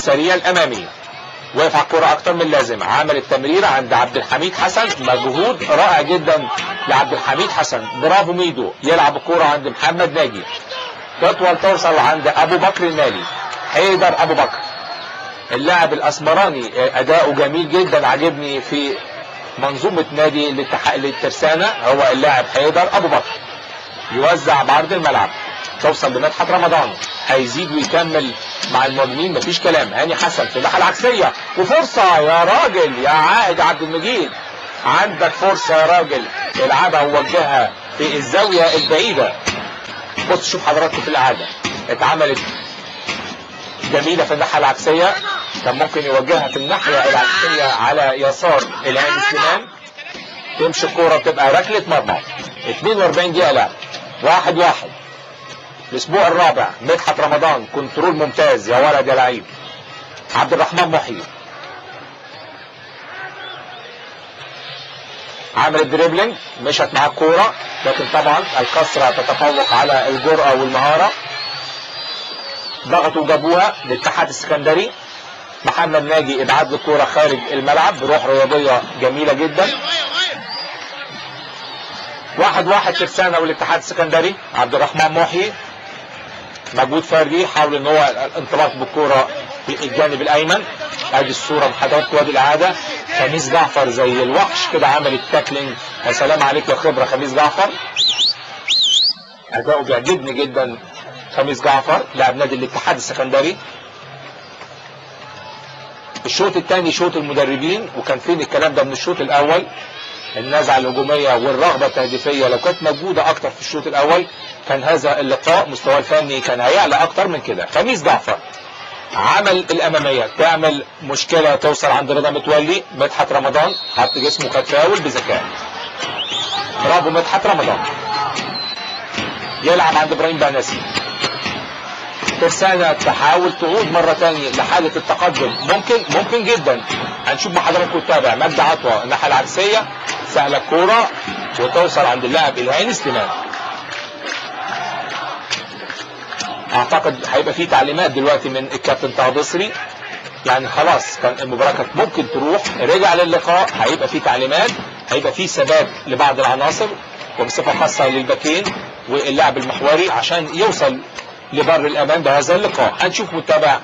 سريع الامامي، وقف على الكورة اكتر من اللازم، عمل التمرير عند عبد الحميد حسن، مجهود رائع جدا لعبد الحميد حسن، برافو ميدو. يلعب الكورة عند محمد ناجي، تطول توصل عند ابو بكر المالي، حيدر ابو بكر اللاعب الاسمراني، اداؤه جميل جدا، عجبني في منظومة نادي الاتحاد للترسانه هو اللاعب حيدر ابو بكر. يوزع بعرض الملعب، توصل لمدحت رمضان، هيزيد ويكمل مع المهاجمين مفيش كلام. هاني حسن في الناحية العكسيه، وفرصه يا راجل يا عائد عبد المجيد، عندك فرصة يا راجل، العبها ووجهها في الزاوية البعيدة. بص شوف حضراتكم في الاعادة، اتعملت جميلة في الناحية العكسيه، كان ممكن يوجهها في الناحية العكسيه على يسار الهاني سليمان، تمشي الكورة بتبقى ركلة مرمى. 42 دقيقة لعب، 1-1. الاسبوع الرابع، مدحت رمضان control ممتاز يا ولد يا لعيب. عبد الرحمن محيي عمل ال dribbling، مشت مع الكورة، لكن طبعا الكسرة تتفوق على الجرأة والمهاره. ضغطوا وجابوها للاتحاد السكندري. محمد ناجي ابعاد الكورة خارج الملعب بروح رياضية جميلة جدا. 1-1 ترسانه والاتحاد السكندري. عبد الرحمن محيي مجهود فردي، حاول ان هو الانطلاق بالكورة في الجانب الايمن. ادي الصورة بحضراتكم وادي الاعادة. خميس جعفر زي الوحش كده عمل ال tackling، يا سلام عليك يا خبره خميس جعفر، اداؤه بيعجبني جدا خميس جعفر لاعب نادي الاتحاد السكندري. الشوط الثاني شوط المدربين، وكان فين الكلام ده من الشوط الاول؟ النزعة الهجومية والرغبة التهديفيه لو كانت موجودة اكتر في الشوط الاول كان هذا اللقاء مستواه الفني كان هيعلى اكتر من كده. خميس جعفر عمل الامامية، تعمل مشكلة، توصل عند رضا متولي. مدحت رمضان حط جسمه خد فاول بذكاء، برافو مدحت رمضان. يلعب عند ابراهيم بهنسي. ترسانة تحاول تعود مرة تانية لحالة التقدم، ممكن ممكن جدا. هنشوف مع حضراتكم تتابع مجدي عطوة الناحية العكسية، سهلة الكورة وتوصل عند اللاعب الهاني سليمان. اعتقد هيبقى في تعليمات دلوقتي من الكابتن طه بصري، يعني خلاص كان المباراة كانت ممكن تروح، رجع للقاء، هيبقى في تعليمات، هيبقى في ثبات لبعض العناصر وبصفة خاصة للباكين واللاعب المحوري عشان يوصل لبر الامان بهذا اللقاء. هنشوف متابع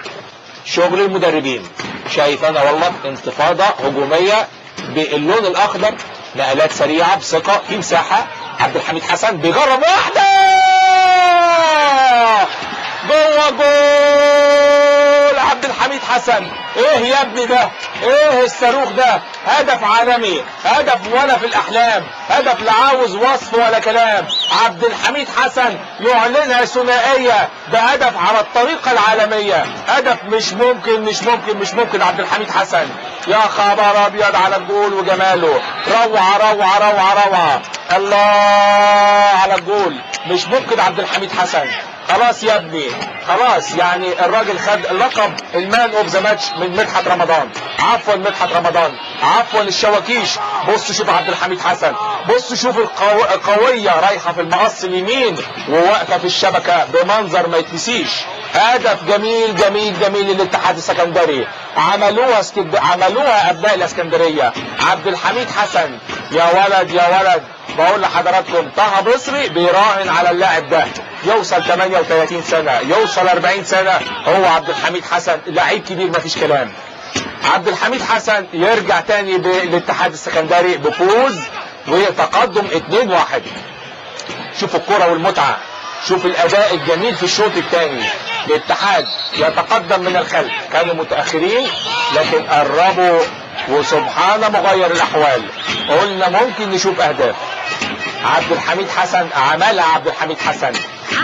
شغل المدربين. شايف انا والله انتفاضة هجومية باللون الاخضر، نقلات سريعة بثقة في مساحة. عبد الحميد حسن بيجرب واحدة جوه جول، عبد الحميد حسن، ايه يا ابني ده؟ ايه الصاروخ ده؟ هدف عالمي، هدف ولا في الاحلام، هدف لا عاوز وصف ولا كلام. عبد الحميد حسن يعلنها ثنائية بهدف على الطريقة العالمية، هدف مش ممكن مش ممكن مش ممكن. عبد الحميد حسن يا خبر ابيض على الجول وجماله، روعه روعه روعه روعه، الله على الجول، مش ممكن عبد الحميد حسن. خلاص يا ابني خلاص، يعني الراجل خد لقب ال man of the match من مدحت رمضان، عفوا مدحت رمضان، عفوا الشواكيش. بص شوف عبد الحميد حسن، بص شوف القوية رايحة في المقص اليمين وواقفه في الشبكة بمنظر ما يتنسيش. هدف جميل جميل جميل للاتحاد السكندري، عملوها عملوها ابناء الاسكندرية. عبد الحميد حسن يا ولد يا ولد، بقول لحضراتكم طه بصري بيراهن على اللاعب ده، يوصل 38 سنة، يوصل 40 سنة، هو عبد الحميد حسن لعيب كبير مفيش كلام. عبد الحميد حسن يرجع تاني للاتحاد السكندري بفوز وتقدم 2-1. شوف الكرة والمتعة، شوف الأداء الجميل في الشوط الثاني. الاتحاد يتقدم من الخلف، كانوا متأخرين لكن قربوا، وسبحان مغير الأحوال، قلنا ممكن نشوف أهداف. عبد الحميد حسن عملها، عبد الحميد حسن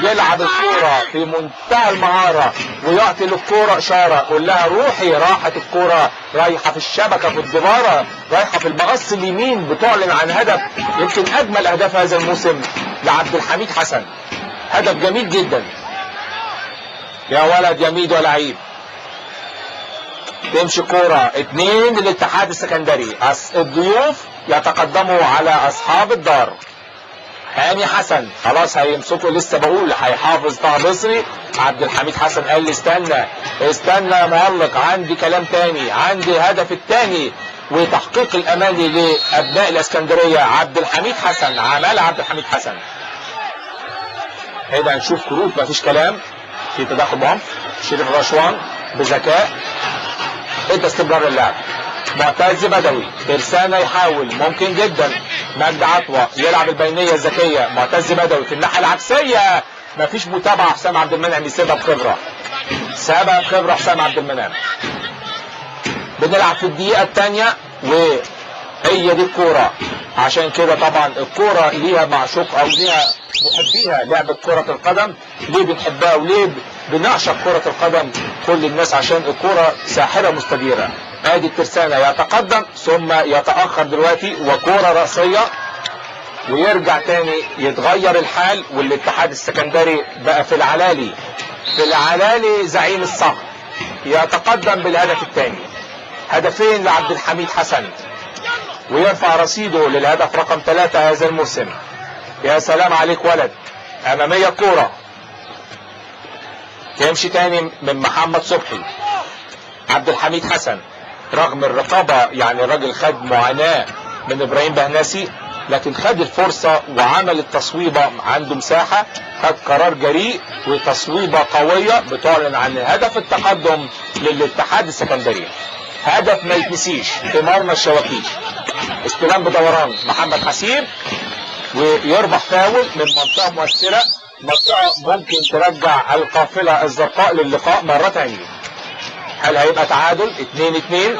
يلعب الكورة في منتهى المهارة ويعطي للكورة إشارة، قول لها روحي، راحت الكورة رايحة في الشبكة في الدبارة، رايحة في المقص اليمين، بتعلن عن هدف يمكن أجمل أهداف هذا الموسم لعبد الحميد حسن. هدف جميل جدا يا ولد يا ميدو يا لعيب. تمشي كورة 2 للاتحاد السكندري، الضيوف يتقدموا على أصحاب الدار. هاني حسن خلاص هيمسكوا، لسه بقول هيحافظ طه بصري عبد الحميد حسن قال لي استنى استنى يا معلق، عندي كلام تاني، عندي هدف التاني وتحقيق الاماني لابناء الاسكندرية. عبد الحميد حسن عمل عبد الحميد حسن. هنا هنشوف كروت، مفيش كلام، في تدخل بعنف. شريف رشوان بذكاء ادى استمرار اللعب. معتز بدوي، ترسانة يحاول، ممكن جدا. مجدي عطوة يلعب البينية الذكية. معتز بدوي في الناحية العكسية، مفيش متابعة. حسام عبد المنعم يسيبها بخبرة، سابها بخبرة حسام عبد المنعم. بنلعب في الدقيقة الثانية وهي دي الكورة. عشان كده طبعا الكورة ليها معشوق او ليها محبيها. لعبة كرة القدم ليه بنحبها وليه بنعشق كرة القدم كل الناس؟ عشان الكورة ساحرة مستديرة. ادي الترسانة يتقدم ثم يتأخر دلوقتي، وكورة رأسية، ويرجع تاني يتغير الحال، والاتحاد السكندري بقى في العلالي، في العلالي زعيم الصقر يتقدم بالهدف الثاني. هدفين لعبد الحميد حسن، ويرفع رصيده للهدف رقم 3 هذا الموسم. يا سلام عليك ولد. أمامية كورة تمشي تاني من محمد صبحي. عبد الحميد حسن رغم الرقابة، يعني الراجل خد معاناة من إبراهيم بهناسي، لكن خد الفرصة وعمل التصويبة، عنده مساحة، خد قرار جريء وتصويبة قوية بتعلن عن هدف التقدم للاتحاد السكندري. هدف ما يتنسيش في مرمى الشواكيش. استلام بدوران محمد حسيب، ويربح فاول من منطقة مؤثرة، منطقة ممكن ترجع القافلة الزرقاء للقاء مرة ثانية. هل هيبقى تعادل 2-2؟